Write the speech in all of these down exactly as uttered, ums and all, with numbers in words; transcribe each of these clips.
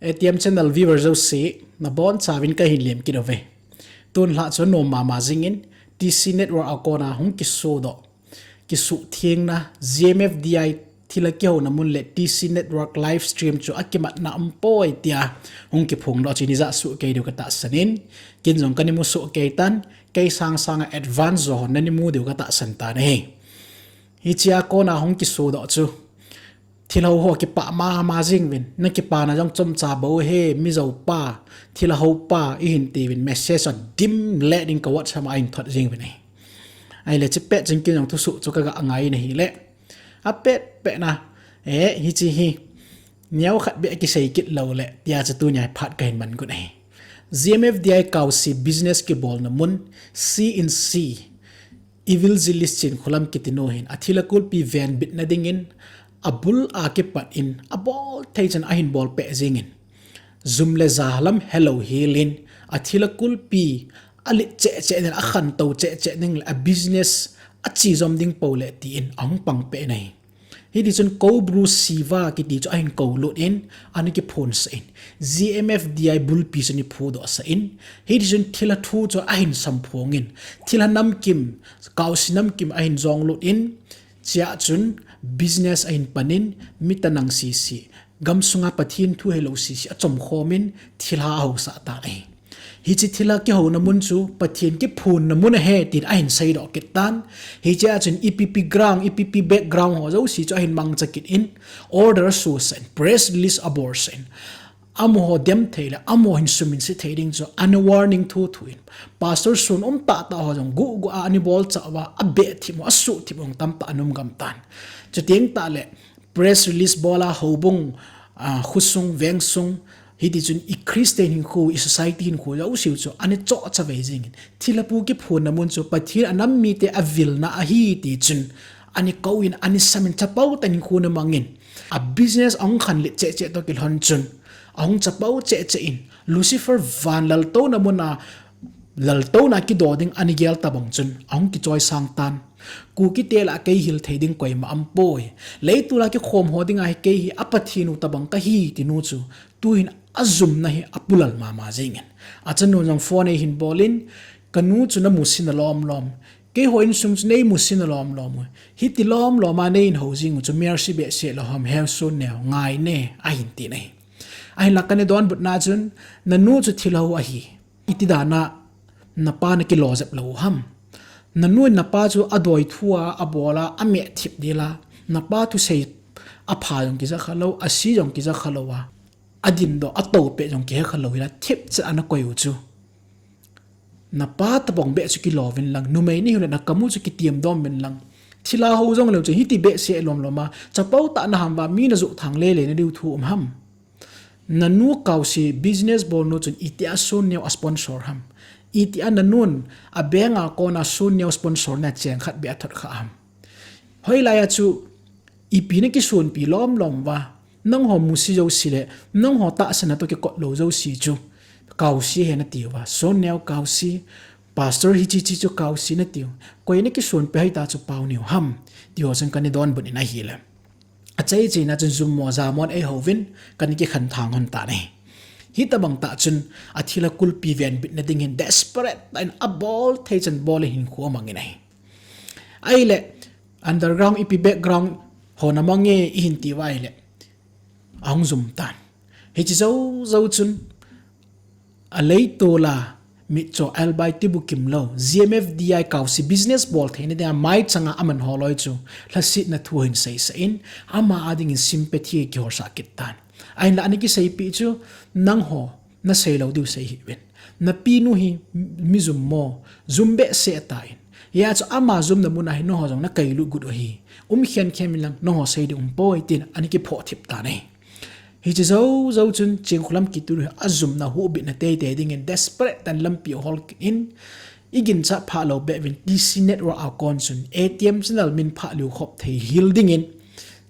A T M channel viewer jouse, nabonchauvin kahin lemkit uve. Tun lha chu nom mama jingin, T C Network a kona hung kisodoh, kisuhthengna, G M F D I thilha kihouna mun le T C Network live stream chu akimatna umpoi tia hung kiphongdoh chu nei jahsuh kei diu katahsan in, ken jong kana musoh kei tan, kei sangsanga advance jo hon nana mu diu katahsan tan ahi. Hichea kona hung kisodoh chu thilha ho kipah mama jing uvin, nakipana jong chomcha bou ahi, mijoupa, thilha hopa, ihin tiuvin message adim le ding ka WhatsApp a ahin thot jing uvin ahi. Ahile chupet chun ken jong thusoh chu kaga ngai in ahile, apetpetna, eh, hiche hi neokhat beh kisei kit loule tia chu tunia phat kahin man got ahi. G M F D I Kaosi business kibolna mun, C and C Evangelist Chinkholam kitinu hin athilha kulpi venbitna dingin, abul a kipat in, abolthei chan ahin bolpeh jingin, jum le ja lam helou helin, athilha kulpi alet cheh cheh ding, akhantou cheh cheh ding le abusiness achejom ding pou le tin ahung pangpeh in ahi. Hitichun Koubru Siva kiti chu ahin koulut in, ana kiphonsah in, G M F D I bulpi chu ana phudohsah in, hitichun thilha thu chu ahin samphong in, thilha namkim, Kaosi namkim ahin jonglut in, chea chun business ahin pan in, mi tanang sese, gamsunga Pathen thu helou sese achomkhom in, thilha ahousah tan ahi. Hiche thilha kihouna mun chu Pathen kiphonna mun ahi tin ahin seidoh kit tan. Hichea chun ipi ipi ground, ipi ipi background ho jouse chu ahin mangcha kit in, order asosah in, press release abolsah in, amaho dem thei le amaho hin sum in se thei ding chu ana warning thotho in, pastor sun umtah tah ho jong guhguh a ana bolchah uva, abehthip u, asuhthip u jong tamtah ana um gam tan. Chuteng tahle press release bol a houbung, ah, khosung, vengsung, hitichun i Christian hinkho, i society hinkho jouse u chu ana chohcha vei jingin, thilha pu kiphonna mun chu Pathen anam mite avilna ahi tichun ana kou in, ana sam in, chapao tah in hinkho ana mang in, abusiness ahung khanlet cheh cheh toh kilhon chun, ahung chapao cheh cheh in, Lucifer van laltouna muna laltouna kido ding ana gel tabang chun ahung kichoisang tan. Kukite lah a kei hil thei ding koima aumpoi. Leitol a kikhom ho dinga hi kei hi a Pathen u tabang kahi tinu chu tuhin ajumna hi apulal mama jingin, achanu jong phone eihin bol in, kanu chu namusit nalom lom, keiho insung chu neimusit nalom lom u, hiti lom lom a neihin hou jing u chu mercy behseh lou ham, hesoh neo ngai ne, ahin tin ahi. Ahinla kana donbutna chun, nanu chu thilha hou ahi. Iti dana napa nakilo jep lou u ham? Nanu in napa chu adoi thu a, abol a, ameh thip dil a, napa thusei apha jong kija khalou, ase jong kija khalou a, adindoh, atoupeh jong kihe khalou hila, thipchet a nakoi u chu. Napa tabang beh chu kilo uvin lang, numei nahiu le nakam u chu kitiamdom uvin lang. Thilha hou jongleu chun hiti behseh lom lom a, chapao tah naham uva, mi najoh thang lele nadiu thu um ham? Nanu Kaosi business bolnu chun itia Son Neo a sponsor ham? Itia nanun a bank a kona Son Neo sponsor na cheng khat beh athot kha ham? Hoilai a chu ipi nakisonpi lom lom uva, nangho musit jouse le nangho tahsanna toh kikot lou jouse chu Kaosi ahi natiu va, Son Neo Kaosi, Pastor hiche hiche chu Kaosi natiu, koi nakisonpi hita chu Paoneo ham? Tiho chun kana donbut in ahile, achai chaina chun jummo jamon eihouvin kana kikhen thang lhon tan ahi. Hitabang tah chun athilha kulpi venbitna ding hin desperate tah in abol thei chan bol in hinkho amang in ahi. Ahile underground ipi background ho namang e ihin tiuva ahile, ahung jum tan. Hiche jou jou chun aleitol a mitcho elbai tibukim lou, G M F D I Kaosi business bol theina dinga maichang a aman ho loi chu lhasetna thu ahin seisah in, ama a dingin sympathy kiholsah kit tan. Ahinla ana kiseipeh chu, nangho nasei lou diu sei hih uvin, napinu hi mi jummo, jum behseh tan, hijeh chun ama jumna mun a hi nangho jong nakailut got u ahi, um khenkhen uvin lang, nangho sei ding umpoi, tin ana kiphoh thip tan ahi. Hiche jou jou chun Chinkholam kiti nu hi ajumna huhbitna teitei dingin desperate tah in lampi ahol kit in, iginchat phah lou beh uvin T C Network a kon chun A T M channel min phah liu khop thei hel dingin,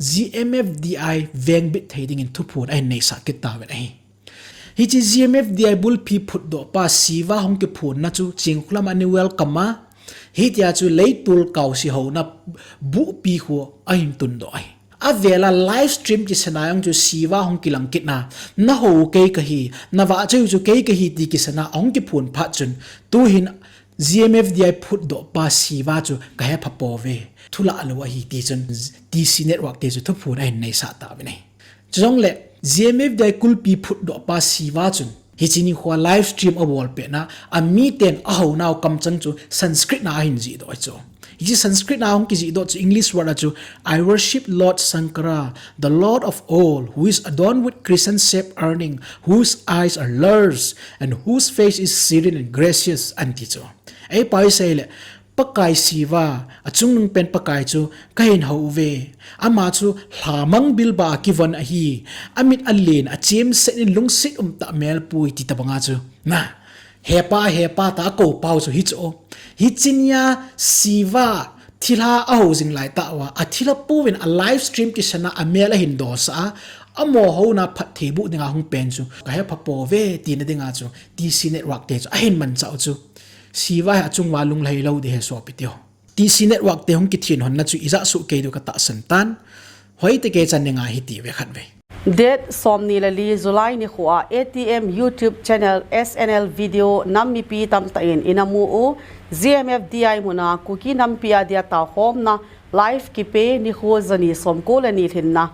G M F D I vengbit thei dingin thuphon ahin neisah kit tauvin ahi. Hiche G M F D I bulpi phutdoh pa Siva hung kiphonna chu Chinkholam a ana welcome a, hitia chu leitol Kaosi houna buhpi khu ahin tundoh ahi. Avela live stream kisana jong chu Siva hung kilang kitna, na hou kei kahi, na vahchoi chu kei kahi ti kisana ahung kiphun phat chun, tuhin G M F D I phutdoh pa Siva chu ka hepha pouve. Thulah lou ahi ti chun T C Network te chu thuphun ahin neisah tauvin ahi. Chujongle G M F D I kulpi phutdoh pa Siva chun hiche nikho a live stream abol petna, amiten ahounau kamchang chu Sanskrit na ahin jihdoh ahi chu. Hiche Sanskrit na ahung kijihdoh chu English word a chu, "I worship Lord Shankara, the Lord of all, who is adorned with crescent-shaped earring, whose eyes are large, and whose face is serene and gracious," anti chu. Eipao isei le, Pakai Siva, achungnung pen Pakai chu kahin hou uve. Ama chu lhamang bilba a kivon ahi. Amit alen, achemset in lungset umtah melpui ti tabanga chu. Na, hepa, hepa tia akou pau chu hichu. Hiche nia Siva thilha ahou jing lai tah uva, athilha pouvin a live stream kisana amel ahin dosah a, amaho houna phatthei boh dinga hung pen chu ka hepha pouve tina dinga chu T C Network te chu ahin manchah u chu. Siva hi achung uva lunglhai lou ding ahi sopi teho. T C Network te hung kithin honna chu ijah soh kei diu katahsan tan. Hoitah kei chan ninga hiti uve khatvei. Date somni le li July nikho a A T M YouTube channel S N L video nam mipi tamtah in ina mu u G M F D I muna Kuki nampi a dia taokhomna live kipe nikho jani somko le ni lhinna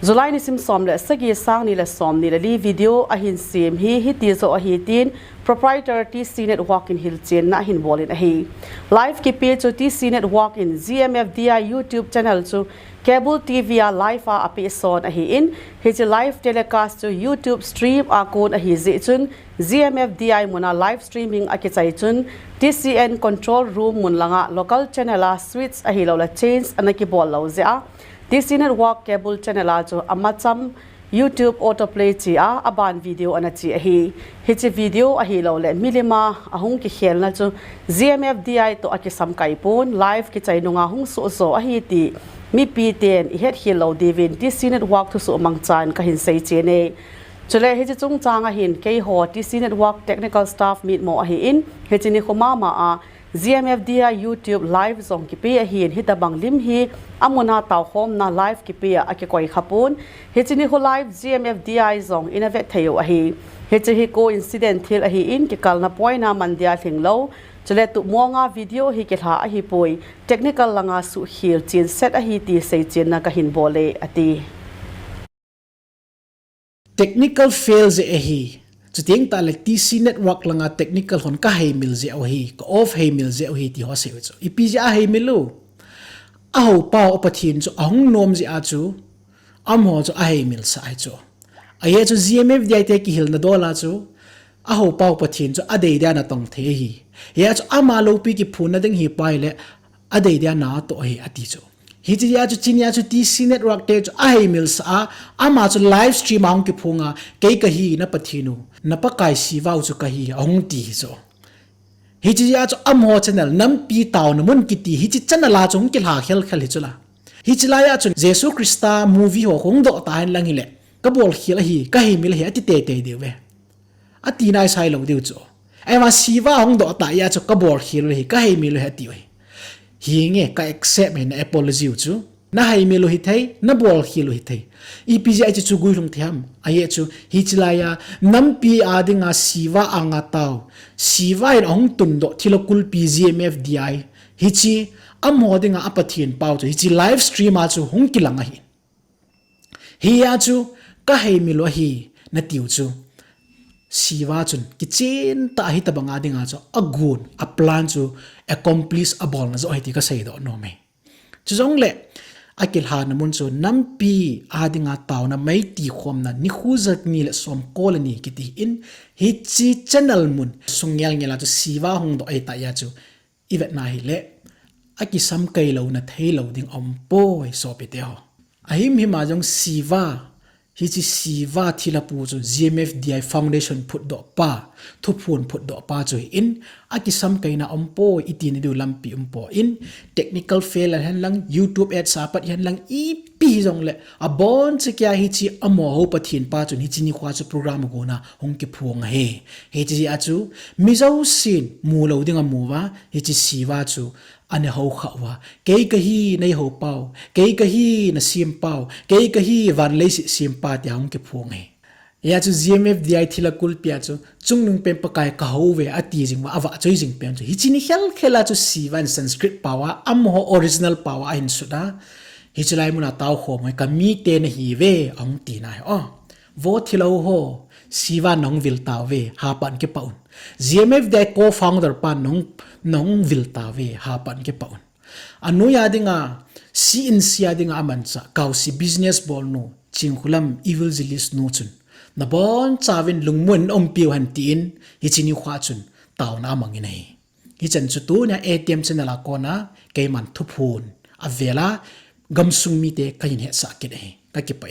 July nisim som le sagi, sang ni le somni le li video ahin sem hi hiti joh ahi tin proprietor T C Network in hilchenna ahin bol in ahi. Live kipe chu T C Network in G M F D I YouTube channel chu cable T V a live a apeh son ahin, hiche live telecast chu YouTube stream a kon ahi jeh chun G M F D I muna live streaming akichai chun T C N control room mun langa local channel a switch ahilou le change ana kibol lou jeh a T C Network cable channel a chu amacham YouTube autoplay chi a aban video ana che ahi. Hiche video ahilou le milim a ahung kikhelna chu G M F D I toh akisamkai pon live kichai nunga hung soh jo ahi ti mipi ten ihet khel lou diuvin T C Network thusoh mangchan kahin seichen e. Chule hiche chungchang a hin keiho T C Network technical staff mitmo ahin, hiche nikho mama a G M F D I YouTube live jong kipe ahin, hitabang lim hi amuna taokhomna live kipe a akikoi khapon. Hiche nikho live G M F D I jong ina vet thei u ahi. Hiche hi coincidence thil ahin, kikalna poina man dia lhinglou. Chule tumonga video hi kilha ahipoi. Technical langa suhkhel chenset ahi ti seichenna kahin bol e, ati. Technical fail jeh ahi. Chuteng tahle T C Network langa technical hon kaheimil jeh u ahi, ka off heimil jeh u ahi ti ho sei u chu. Ipi jeh a heimil u? Ahou pau a Pathen chu ahung nom jeh a chu, amaho chu aheimil sah ahi chu. Ajeh chu G M F D I te kihilna dol a chu, ahou pau a Pathen chu adei dia natong thei ahi. Hijeh a chu ama loupi kiphunna ding hi pai le, adei dia natoh ahi ati chu. Hiche jeh a chu, chunia chu T C Network te chu aheimil sah a, ama chu live stream a hung kiphong a, kei kahi na Pathen u, na Pakai Siva u chu kahi, ahung ti hi chu. Hiche jeh a chu amaho channel, nampi taona mun kiti, hiche channel a chu hung kilha khelkhel hi chu la. Hiche lai a chun Jesu Christa movie ho hung doh ta hen lang hile, kabol khel ahi, kaheimil ahi, ati teitei diu ve. Ati naisai lou diu chu. Ahivang Siva hung doh ta jeh a chu kabol khel u ahi, kaheimil u ahi ati u ahi. Hinge ka accept e na apology u chu. Naheimil u hithei, nabol khel u hithei. Ipi jeh a hiche chu guilhung thei ham? Ajeh chu hiche lai a nampi a dinga Siva anga tao, Siva in ahung tundoh thilha kulpi G M F D I. Hiche amaho dinga a Pathen pau chu hiche live stream a chu hung kilang ahi. Hijeh a chu kaheimil u ahi natiu chu. Siva chun kichen tah a hitabanga dinga chu agon, a plan chu accomplish abolna joh ahi ti kaseidoh nom e. Chujongle akilhana mun chu nampi a dinga taona meiti khomna nikho jani le somko le ni kiti in hiche channel mun sung ngelngel a chu Siva hung doh ahitah jeh a chu ivetna hile, akisamkai louna theilou ding aumpoi sopi teho. Ahimhim a jong Siva, hiche Siva thilha pu chu G M F D I Foundation phutdoh pa, thuphon phutdoh pa chu hin, akisamkaina aumpoi, iti na diu lampi umpoi, technical failure hen lang, YouTube ads a pat hen lang, ipi hijongle, aboncha kia hiche amaho Pathen pa chun hiche nikho chu program agona hung kiphong ahi. Hiche jeh a chu, mi jousen mulou ding amu uva, hiche Siva chu ana hou kha uva, kei kahi na hou pau, kei kahi na sem pau, kei kahi van leiset sem pa tia hung kiphong e. Hia chu G M F D I thilha kulpi a chu, chungnung pen Pakai ka hou ve ati jing uva, avahchoi jing pen chu. Hiche ni khelkhel a chu Sivan Sanskrit pao a, amaho original pao a ahin sut a. Hiche lai mun a tao khom hoi, ka mite nahi ve, ahung tina hi. O, vo thilha ho, Sivan nahung vil tauve, hapan kipah un. G M F D I co-founder pa nahung, nahung vil tauve, hapan kipah un. Anoiya dinga, C N C a dinga amanchah, Kausi business bolnu, Chingkhulam evangelist nu chun, nabonchauvin lungmon umpiu hen tin, hiche nikho chun, taona amangin ahi. Hichan chu tunia A T M channel a kona, keiman thuphon, avel a, gamsung mite kahin hetsah kit ahi, kakipah e.